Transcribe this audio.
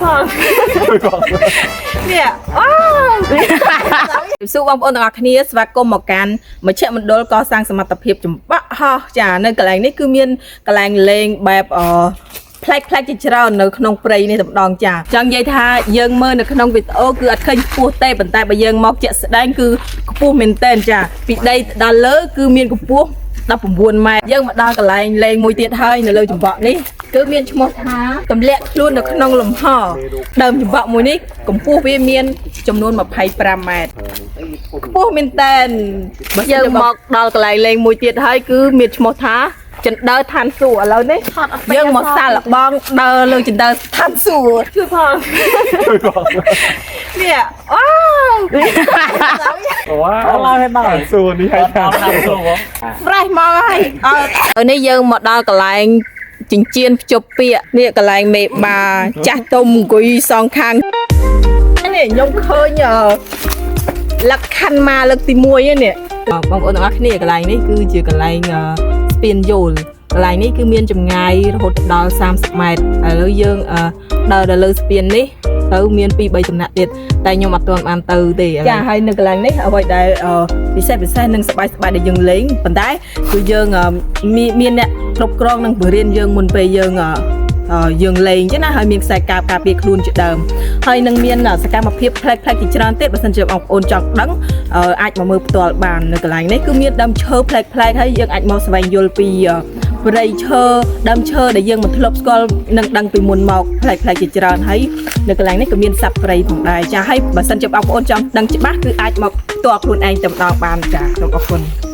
ផង ជួយផង នេះអូសួរបងប្អូនទាំងអស់គ្នាស្វាគមន៍មកកាន់មជ្ឈមណ្ឌលកសាងសមត្ថភាពចំបាក់ហោះចានៅកន្លែងនេះគឺមានកន្លែងលេងបែបអប្លែកប្លែកជាច្រើននៅក្នុងព្រៃនេះតែម្ដងចាចង់និយាយថាយើងមើលនៅក្នុងវីដេអូគឺអត់ឃើញខ្ពស់ទេប៉ុន្តែបើយើងមកជាក់ស្ដែងគឺខ្ពស់មែនទែនចាពីដីទៅដល់លើគឺមានកម្ពស់19ម៉ែត្រយើងមកដល់កន្លែងលេងមួយទៀតហើយនៅលើចំបក់នេះគឺមានឈ្មោះថាទម្លាក់ខ្លួននៅក្នុងលំហដើមចំបក់មួយនេះកម្ពស់វាមានចំនួន25ម៉ែត្រខ្ពស់មែនតើបើយើងមកដល់កន្លែងលេងមួយទៀតហើយគឺមានឈ្មោះថាចិនដើឋានសួគ៌ឥឡូវនេះយើងមកសាកល្បងដើរលើចិនដើឋានសួគ៌ ជួយផង ជួយផង នេះអូ វ៉ាវ ឡើងឲ្យដល់ សួរនេះឲ្យថា សួរ fresh មកហើយអើនេះយើងមកដល់កន្លែងចិញ្ចៀនភ្ជប់ពាក្យនេះកន្លែងមេបាចាស់ទុំអង្គុយសងខាងនេះខ្ញុំឃើញអឺលក្ខខណ្ឌមកលើកទី1ហ្នឹងនេះបងប្អូនទាំងអស់គ្នាកន្លែងនេះគឺជាកន្លែងអឺស្ពានយោលកន្លែងនេះគឺមានចម្ងាយរហូតដល់30ម៉ែត្រឥឡូវយើងអឺដើរដល់លើស្ពាននេះទៅមាន2 3ចំណាក់ទៀតតែខ្ញុំអត់ទាន់បានទៅទេចាហើយនៅកន្លែងនេះអ្វីដែលអឺពិសេសពិសេសនិងសប្បាយសប្បាយដែលយើងលេងប៉ុន្តែគឺយើងអឺមានមានអ្នកគ្រប់គ្រងនិងបរិញ្ញាយើងមុនពេលយើងអឺ អឺយើងលេងចឹងណាហើយមានខ្សែកាបការពារខ្លួនជាដើមហើយនឹងមានសកម្មភាពប្លែកៗជាច្រើនទៀតបើសិនជាបងប្អូនចង់ដឹងអឺអាចមកមើលផ្ទាល់បាននៅកន្លែងនេះគឺមានដើមឈើប្លែកៗហើយយើងអាចមកស្វែងយល់ពីអឺព្រៃឈើដើមឈើដែលយើងមិនធ្លាប់ស្គាល់និងដឹងពីមុនមកប្លែកៗជាច្រើនហើយនៅកន្លែងនេះក៏មានសត្វព្រៃផងដែរចាហើយបើសិនជាបងប្អូនចង់ដឹងច្បាស់គឺអាចមកផ្ទាល់ខ្លួនឯងតែម្ដងបានចាសូមអរគុណ។